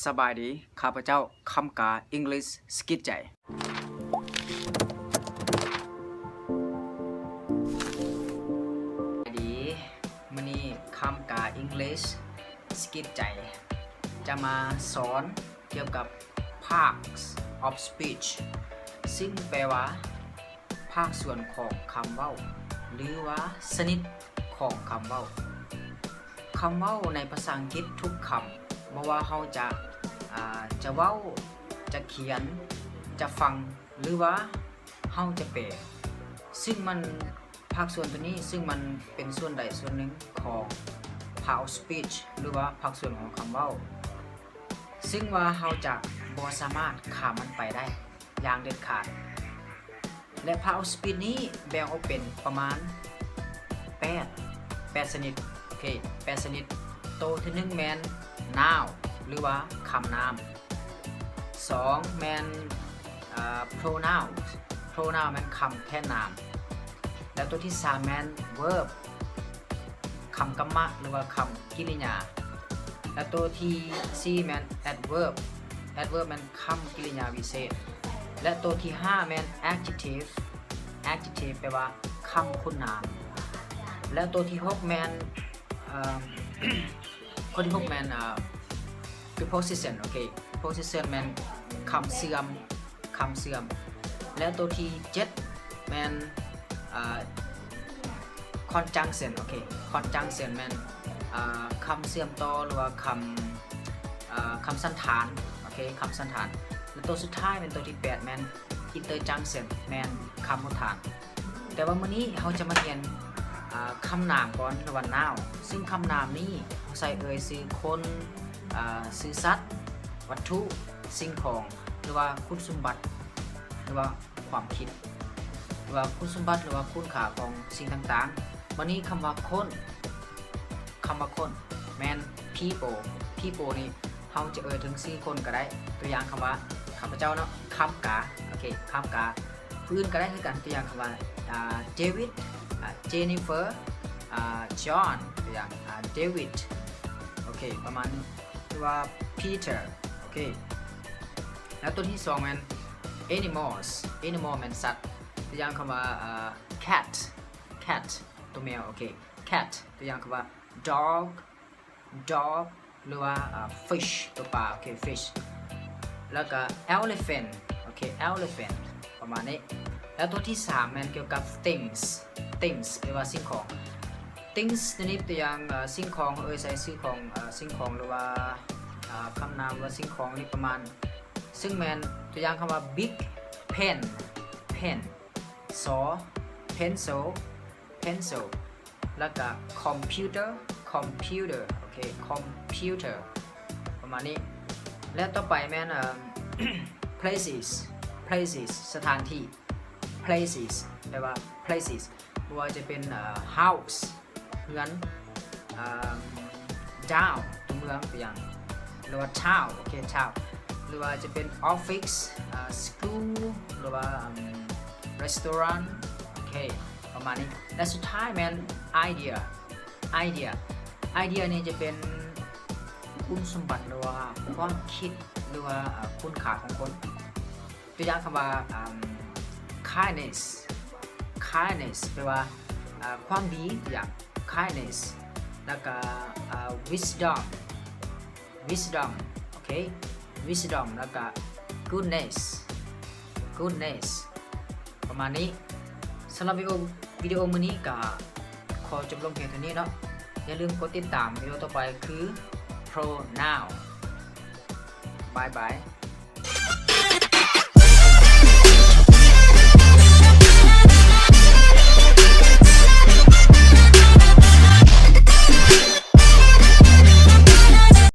ສະບາຍດີ, ຂ້າພະເຈົ້າ ຄຳກາ English ສະກິດໃຈ. ສະບາຍດີ, ມື້ນີ້ຄຳກາ English ສະກິດໃຈ ຈະມາສອນກ່ຽວກັບ parts of speech ຊຶ່ງແປວ່າ ພາກສ່ວນຂອງຄຳເວົ້າ ຫຼືວ່າຊະນິດຂອງຄຳເວົ້າ. ຄຳເວົ້າໃນພາສາອັງກິດທຸກຄຳ, ບໍ່ວ່າເຮົາຈະ, ອາ, ຈະເວົ້າ, ຈະຂຽນ, ຈະຟັງ ຫຼືວ່າເຮົາຈະແປ, ຊຶ່ງມັນ, ພາກສ່ວນໂຕນີ້, ຊຶ່ງມັນເປັນສ່ວນໃດສ່ວນໜຶ່ງຂອງ part of speech ຫຼືວ່າພາກສ່ວນຂອງຄຳເວົ້າ, ຊຶ່ງວ່າເຮົາຈະບໍ່ສາມາດຂ້າມມັນໄປໄດ້ຢ່າງເດັດຂາດ. ແລະ part of speech ນີ້ແບ່ງອອກເປັນປະມານແປດ, ແປດຊະນິດ, ໂອເຄ, ແປດຊະນິດ. ໂຕທີໜຶ່ງແມ່ນ noun ຫຼືວ່າຄຳນາມ. ສອງແມ່ນ, ອາ, pronoun, pronoun ແມ່ນຄຳແທນນາມ. ແລະ ໂຕທີສາມແມ່ນ verb ຄຳກຳມະ ຫຼືວ່າຄຳກິລິຍາ. ແລະ ໂຕທີສີ່ແມ່ນ adverb, adverb ແມ່ນຄຳກິລິຍາວິເສດ. ແລະ ໂຕທີຫ້າແມ່ນ adjective, adjective ແປວ່າຄຳຄຸນນາມ. ແລະ ໂຕທີຫົກແມ່ນ, ເອີ່ມ, ຂໍ້ທີຫົກແມ່ນ, ເອີ່ມ, preposition, ໂອເຄ, preposition ແມ່ນຄຳເຊື່ອມ, ຄຳເຊື່ອມ. ແລະ ໂຕທີເຈັດແມ່ນ, ເອີ່ມ, conjunction, ໂອເຄ, conjunction ແມ່ນ, ເອີ່ມ, ຄຳເຊື່ອມຕໍ່ ຫຼືວ່າຄຳ, ເອີ່ມ, ຄຳສັນຖານ, ໂອເຄ, ຄຳສັນຖານ. ແລະ ໂຕສຸດທ້າຍແມ່ນ, ໂຕທີແປດແມ່ນ interjunction ແມ່ນຄຳອຸທານ. ແຕ່ວ່າມື້ນີ້ເຮົາຈະມາຮຽນ, ອາ, ຄຳນາມກ່ອນ ຫຼືວ່າ noun, ຊຶ່ງຄຳນາມນີ້ເຮົາໃຊ້ເອີ່ຍຊື່ຄົນ, ອາ, ຊື່ສັດ, ວັດຖຸ, ສິ່ງຂອງ ຫຼືວ່າຄຸນສົມບັດ ຫຼືວ່າຄວາມຄິດ ຫຼືວ່າຄຸນສົມບັດ ຫຼືວ່າຄຸນຄ່າຂອງສິ່ງຕ່າງໆ. ບາດນີ້ຄຳວ່າຄົນ, ຄຳວ່າຄົນແມ່ນ people, people ນີ້ ເຮົາຈະເອີ່ຍເຖິງຊື່ຄົນກໍໄດ້. ຕົວຢ່າງຄຳວ່າ ຂ້າພະເຈົ້າເນາະ, ຄຳກາ, ໂອເຄ, ຄຳກາ. ຜູ້ອື່ນກໍໄດ້ຄືກັນ, ຕົວຢ່າງຄຳວ່າ ອາ David, ອາ Jennifer, ອາ John, ຕົວຢ່າງ ອາ David, ໂອເຄ, ປະມານນີ້. ຫຼືວ່າ Peter, ໂອເຄ. ແລ້ວຕົວທີສອງແມ່ນ animals, animal ແມ່ນສັດ. ຕົວຢ່າງຄຳວ່າ ອາ cat, cat ຕົວແມວ, ໂອເຄ, cat. ຕົວຢ່າງຄຳວ່າ dog, dog ຫຼືວ່າ ອາ fish ຕົວປາ, ໂອເຄ, fish. ແລ້ວກໍ elephant, ໂອເຄ, elephant ປະມານນີ້. ແລ້ວຕົວທີສາມແມ່ນກ່ຽວກັບ things, things ແປວ່າສິ່ງຂອງ. things ຊະນິດຕົວຢ່າງ ອາ ສິ່ງຂອງ, ເອີ່ຍໃສ່ຊື່ຂອງ, ອາ ສິ່ງຂອງ ຫຼືວ່າ ອາ ຄຳນາມ ຫຼືວ່າສິ່ງຂອງນີ້ປະມານ, ຊຶ່ງແມ່ນຕົວຢ່າງຄຳວ່າ big pen, pen, saw, pencil, pencil. ແລ້ວກະ computer, computer, ໂອເຄ, computer ປະມານນີ້. ແລ້ວຕໍ່ໄປແມ່ນ ເອີ່ມ places, places ສະຖານທີ່, places ແປວ່າ places ບໍ່ວ່າຈະເປັນ ເອີ່ມ house ເຮືອນ, ເອີ່ມ town ຕົວເມືອງ, ຕົວຢ່າງ ຫຼືວ່າ town, ໂອເຄ, town ຫຼືວ່າຈະເປັນ office, ເອີ່ມ school ຫຼືວ່າ ເອີ່ມ restaurant, ໂອເຄ. ປະມານນີ້. ແລະ ສຸດທ້າຍແມ່ນ idea, idea, idea ນີ້ຈະເປັນຄຸນສົມບັດ ຫຼືວ່າຄວາມຄິດ ຫຼືວ່າ ອາ ຄຸນຄ່າຂອງຄົນ. ຕົວຢ່າງຄຳວ່າ ອາ kindness, kindness ແປວ່າ ອາ ຄວາມດີ, ຕົວຢ່າງ kindness. ແລ້ວກະ ອາ wisdom, wisdom, ໂອເຄ, wisdom ແລ້ວກະ goodness, goodness ປະມານນີ້. ສຳລັບວິດີໂອ, ວິດີໂອມື້ນີ້ກະຂໍຈົບລົງພຽງເທົ່ານີ້ເນາະ. ຢ່າລືມກົດຕິດຕາມ, ວິດີໂອຕໍ່ໄປຄື pronoun. ບາຍບາຍ.